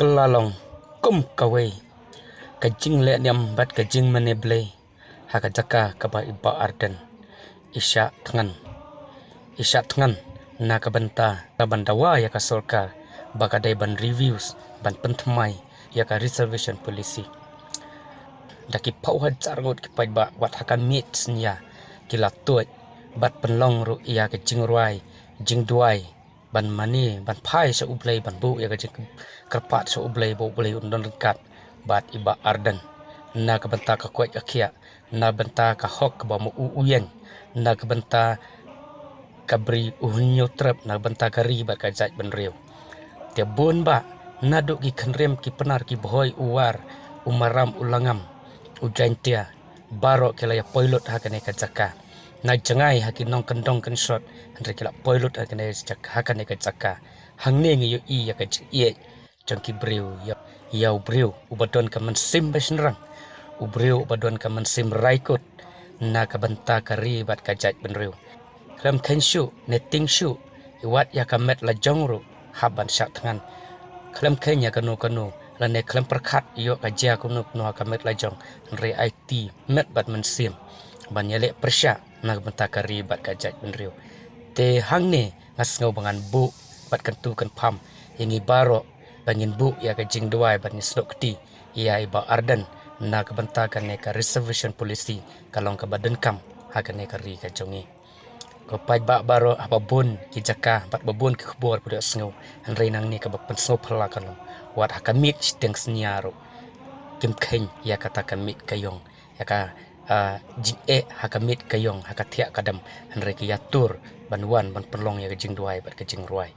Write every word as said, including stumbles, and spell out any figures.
kylla long kum kawei ka jingleh niam bad ka jingmane Blei ha ka jaka kaba i Bah Ardent i shah thngan, i shah thngan na ka bynta ka ban dawa ïa ka sorkar ba ka dei ban reviews, ban pynthymmai ïa ka reservation policy. Da ki phew hajar ngut ki paidbah wat ha ka miet synñia ki la tuid bad pynlong ruh ïa ka jingrwai jingduwai ban mane, ban phai sha U Blei, ban buh ïa ka jingkyrpad sha U Blei ba U Blei un don ryngkat bad i Bah Ardent na ka bynta ka koit ka khiah, na bynta ka hok kaba ma u u ïeng, na ka bynta ka bri u Hynñiewtrep, na ka bynta ka ri bad ka jaitbynriew. Te bun bah, naduh ki Khynriam, ki Pnar, ki Bhoi, u War, u Maram, u Langam, u Jaintia, baroh ki la ïa poi lut ha kane ka jaka. Na jngai ha ki nongkyndong kynshot, hynrei ki la poi lut ha kane ka jaka, ha kane ka jaka. Hangne ngi ïohi ïa ka jingïeit jong ki briew, ïa, ïa u briew uba don ka mynsiem bashynrang, u briew uba don ka mynsiem rai kut na ka bynta ka ri bad ka jaitbynriew. Khlem kheiñ shuh ne tieng shuh, wat ïa ka met la jong ruh hap ban shah thngan. Khlem kheiñ ïa kano kano lane khlem pyrkhat ïoh ka jia kano kano ha ka met la jong, hynrei aiti met bad mynsiem ban ïaleh pyrshah na ka bynta ka ri bad ka jaitbynriew. Te hangne nga sngew ba ngan buh bad kyntu kynpham ïa ngi baroh ba ngin buh ïa ka jingduwai bad ngin snoh kti ïa i Bah Ardent na ka bynta kane ka reservation policy ka long kaba donkam ha kane ka ri ka jong ngi. Ko paidbah baroh, ha ba bun ki jaka bad ba bun ki khubor phi la sngew, hynrei nangne kaba pynsngewphylla ka long wat ha ka miet shiteng synñia ruh kim kheiñ ïa kata ka miet ka ïong, ïa ka, ah, jingeh ha ka miet ka ïong, ha ka thiah ka dem, hynrei ki ïatur ban wan ban pynlong ïa ka jingduwai bad ka jingrwai.